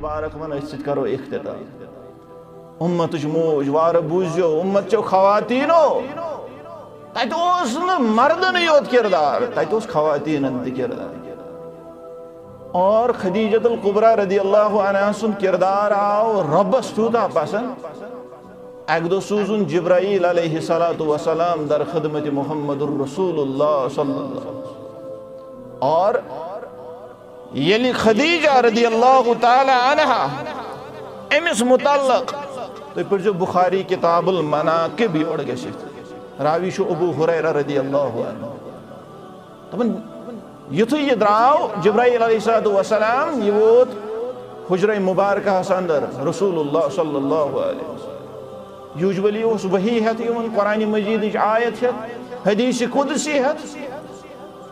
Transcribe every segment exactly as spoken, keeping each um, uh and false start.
مبارک ون، أتھۍ سۭتۍ کرو اختتام۔ امتٕچ موج، وارٕ بوٗزِو، امت چو خواتینو، تتہِ اوس نہٕ مردن یوت کردار، تتہِ اوس خواتینن تہِ کردار۔ اور خدیجۃ الکبریٰ رضی اللہ عنہا سُنٛد کردار آو رۄبس تیوٗتاہ پسند، اکہِ دۄہ سوٗزُن جبرائیل علیہ الصلوۃ والسلام در خدمت محمد الرسول اللہ صلی اللہ علیہ وسلم۔ اور ییٚلہِ خدیجہ رضی اللہ تعالیٰ عنہا، أمِس متعلق تُہۍ پٔرۍزیو بخاری کتاب المناقب، یورٕ گٔژھِتھ۔ راوی چھُ ابو ہریرہ رضی اللہ عنہ۔ دَپان، یُتھُے یہِ درٛاو، جبرائیل علیہ الصلوۃ والسلام، یہِ ووت حجرہ مبارکہس اندر رسول اللہ صلی اللہ علیہ وسلم۔ یوٗجولی اوس وحی ہٮ۪تھ یِوان، قرآن مجیدٕچ آیت ہٮ۪تھ، حدیث قدسی ہٮ۪تھ۔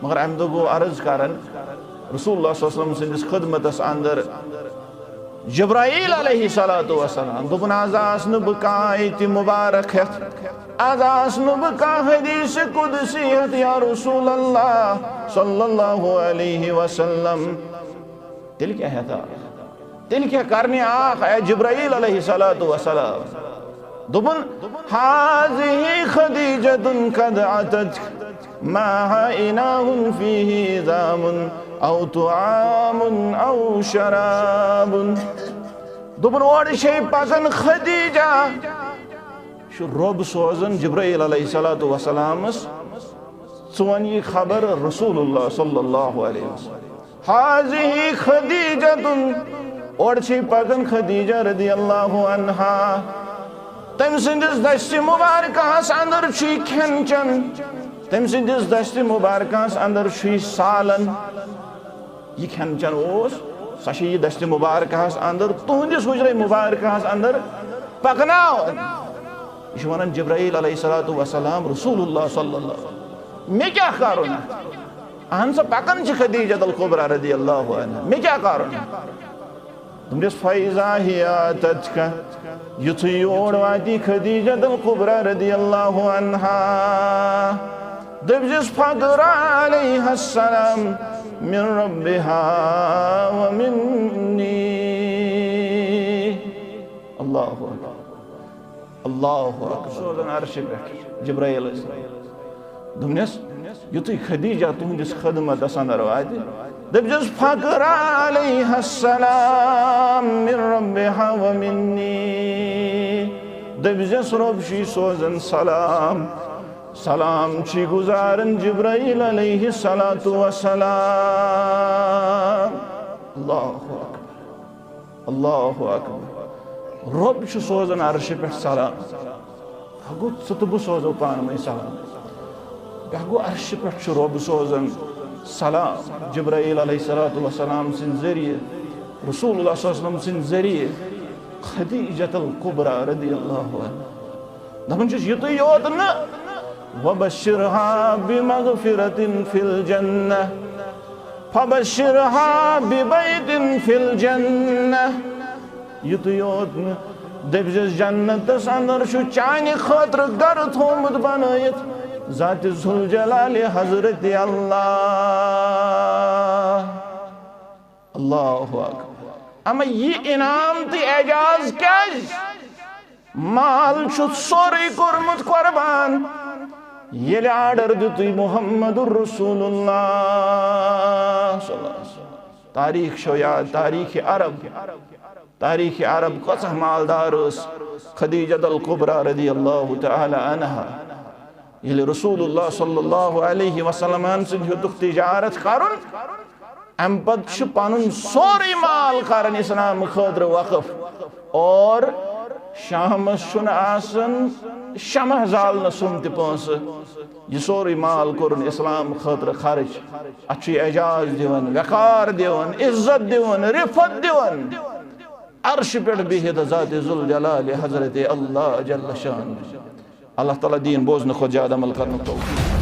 مگر امہِ دۄہ گوٚو عرض کران رسول اللہ صلی اللہ علیہ وسلم سٕنٛدِس خدمتس اندر جبرائیل علیہ الصلوۃ والسلام، دوٚپُن، "از آس نہٕ بہٕ کانٛہہ آیتِ مبارک ہٮ۪تھ، از آس نہٕ بہٕ کانٛہہ حدیث قدسی ہٮ۪تھ یا رسول اللہ صلی اللہ علیہ وسلم۔" تیٚلہِ کیٛاہ ہٮ۪تھ آکھ؟ تیٚلہِ کیٛاہ کرنہِ آکھ اے جبرائیل علیہ الصلوۃ والسلام؟ دوٚپُن، "هذه خدیجة قد أتتك معها إناء فيه عظام أو طعام أو شراب۔" دوٚپُن، "اورٕ چھے پکان خدیجہ۔" چھُ رۄب سوزان جبرائیل علیہ الصلوۃ والسلامس، "ژٕ وَن یہِ خبر رسول اللہ صلی اللہ علیہ وسلم۔" هذه خدیجة، اورٕ چھے پکان خدیجہ رضی اللہ عنہا۔ تٔمۍ سٕنٛدِس دستِ مبارکہس اندر چھُے کھٮ۪ن چٮ۪ن، تٔمۍ سٕنٛدِس دستِ مبارکہس اندر چھُے سالن۔ یہِ کھٮ۪ن چٮ۪ن اوس، سۄ چھِ یہِ دستِ مبارکہس اندر، تُہنٛدِس حجرے مبارکہس اندر پکناوان۔ یہِ چھُ ونان جبرائیل علیہ الصلوۃ والسلام، رسول اللہ صلی اللہ علیہ وسلم، مےٚ کیٛاہ کرُن؟ اہن سا، پکان چھِ خدیجۃ الکبریٰ رضی اللہ عنہا، مےٚ کیٛاہ کرُن؟ دوٚپنس، "فإذا هي أتتك"، یُتھُے یور واتی خدیجۃ الکبریٰ رضی اللہ عنہا، دٔپزِس، "فاقرأ عليها السلام من ربها ومني"۔ اللہ اکبر۔ اللہ اکبر۔ سوزن عرشہِ پٮ۪ٹھ جبرائیل علیہ السلام۔ دوٚپنس، یُتھُے خدیجہ تُہنٛدِس خدمتس اندر واتہِ، دٔپزٮ۪س، "فاقرأ عليها السلام من ربها ومني"۔ دٔپزٮ۪س، رۄب چھُے سوزان سلام، سلام چھُے گُزاران جبرائیل علیہ الصلوۃ والسلام۔ اللہ اکبر۔ اللہ اکبر۔ رۄب چھُ سوزان عرشہِ پٮ۪ٹھ سلام۔ ہا گوٚو، ژٕ تہٕ بہٕ سوزو پانہٕ ؤنۍ سلام۔ ہا گوٚو، عرشہِ پٮ۪ٹھ چھُ رۄب سوزان سلام جبرائیل علیہ الصلوۃ والسلام سٕنٛدِ ذٔریعہٕ، رسول اللہ صلی اللہ علیہ وسلم سٕنٛدِ ذٔریعہٕ خدیجۃ الکبریٰ رضی اللہ عنہا۔ دپان چھُس، یُتُے یوت نہٕ، "وبشرها بمغفرة في الجنة، فبشرها ببيت في الجنة"۔ یُتُے یوت نہٕ، دٔپزٮ۪س، جنتس اندر چھُ چانہِ خٲطرٕ گرٕ تھوٚومُت بنٲیِتھ ذاتِ ذوالجلالِ حضرت اللہ۔ اللہ اکبر۔ اما یہِ انعام تہٕ اعجاز کیٛازِ؟ مال چھُ سورُے کوٚرمُت قربان، ییٚلہِ آرڈر دیُتُے محمد رسول اللہ صلی اللہ علیہ وسلم۔ تاریخ چھو یاد، تاریخ عرب، تاریخ عرب کۭژاہ مالدار ٲس خدیجۃ الکبریٰ رضی اللہ تعالیٰ عنہا۔ ییٚلہِ رسول اللہ صلی اللہ علیہ وسلم سٕنٛدِ ہیوٚتُکھ تجارت کرُن، امہِ پتہٕ چھُ پنُن سورُے مال کران اسلام خٲطرٕ وقف، اور شامس چھُنہٕ آسان شمع زالنہٕ سُم تہِ پونٛسہٕ۔ یہِ سورُے مال کوٚرُن اسلام خٲطرٕ خرٕچ۔ اتھ چھُ یہِ اعجاز دِوان، وقار دِوان، عزت دِوان، رفعت دِوان۔ عرشہِ پٮ۪ٹھ بِہِتھ ذاتِ ذوالجلالِ حضرت اللہ جل شانہ۔ اللہ تعالیٰ دِیِن بوزنہٕ کھۄتہٕ زیادٕ عمل کرنُک توفیق۔